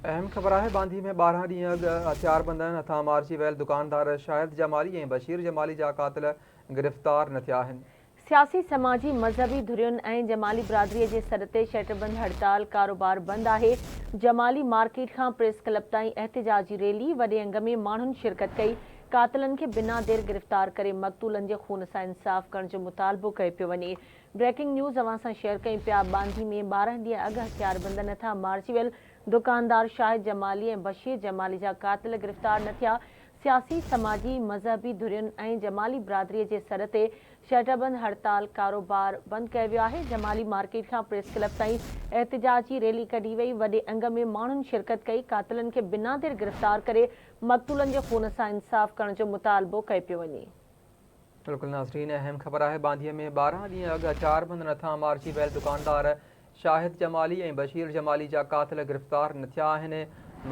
اهم خبر آهي ٻانڌي ۾ 12 ڏينهن اڳ هٿياربندن هٿان مارجي ويل دڪاندار شاهد جمالي ۽ بشير جمالي جا قاتل گرفتار نه ٿيا آهن. سياسي، سماجي، مذهبي ڌرين ۽ جمالي برادري جي سڏ تي شٽربند هڙتال، ڪاروبار بند آهي، جمالي مارڪيٽ کان پريس ڪلب تائين احتجاجي ريلي، وڏي انگ ۾ ماڻهن شرڪت ڪئي، قاتلن کي بنا دير گرفتار ڪري مقتولن جي خون سان انصاف ڪرڻ جو مطالبو ڪيو پيو وڃي. بريڪنگ نيوز اوهان سان شيئر ڪيون پيا ٻانڌي ۾ 12 ڏينهن اڳ هٿياربندن هٿان مارجي ويل دڪاندار شاهد جمالي ۽ بشير جمالي جا قاتل گرفتار نه ٿيا سياسي سماجي مذهبي ڌرين ۽ جمالي برادري جي سڏ تي شٽربند هڙتال ڪاروبار بند ڪيو ويو آهي جمالي مارڪيٽ کان پريس ڪلب تائين احتجاجي ريلي ڪڍي وئي وڏي انگ ۾ ماڻهن شرڪت ڪئي قاتلن کي بنا دير گرفتار ڪري مقتولن جي خون سان انصاف ڪرڻ جو مطالبو ڪيو پيو وڃي. بلڪل ناظرين اهم خبر آهي ٻانڌي ۾ 12 ڏينهن اڳ هٿياربندن هٿان مارجي ويل دڪاندار شاهد جمالي ۽ بشير جمالي جا قاتل گرفتار نه ٿيا آهن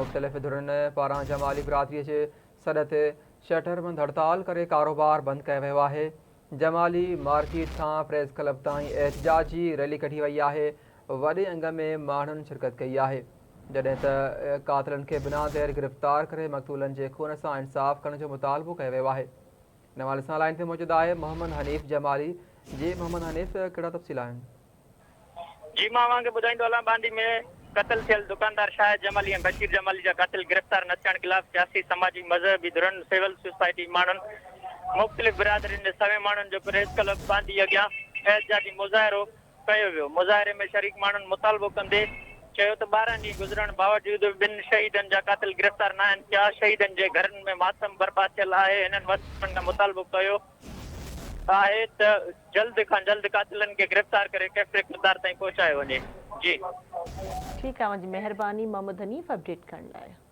مختلف ڌرين پاران جمالي برادري جي سڏ تي شٽر بند هڙتال ڪري ڪاروبار بند ڪيو ويو آهي جمالي مارڪيٽ کان پريس ڪلب تائين احتجاجي ريلي ڪڍي وئي آهي وڏي انگ ۾ ماڻهن شرڪت ڪئي آهي جڏهن ته قاتلن کي بنا دير گرفتار ڪري مقتولن جي خون سان انصاف ڪرڻ جو مطالبو ڪيو ويو آهي ان حوالي سان لائين تي موجود آهي محمد حنيف جمالي جي محمد حنيف ڪهڙا تفصيل آهن. جي مان اوهان کي ٻڌائيندو هلان ٻانڌي ۾ قتل ٿيل دڪاندار شاهد جمالي ۽ بشير جمالي جا قاتل گرفتار نه ٿيڻ خلاف سياسي سماجي مذهبي ڌرين سول سوسائٽي ماڻهن مختلف برادرين جي سوين ماڻهن جو پريس ڪلب ٻانڌي اڳيان احتجاجي مظاهرو ڪيو ويو. مظاهري ۾ شريڪ ماڻهن مطالبو ڪندي چيو ته 12 ڏينهن گذرڻ باوجود به ٻن شهيدن جا قاتل گرفتار ناهن ٿيا، شهيدن جي گهرن ۾ ماتم برپا ٿيل آهي، هنن وسيلن کان مطالبو ڪيو آهي ته جلد کان جلد قاتلن کي گرفتار ڪري ڪيفر ڪردار تائين پهچايو وڃي. جي. ٺيڪ آ اوهان جي مهرباني محمد حنيف اپڊيٽ ڪرڻ لاء.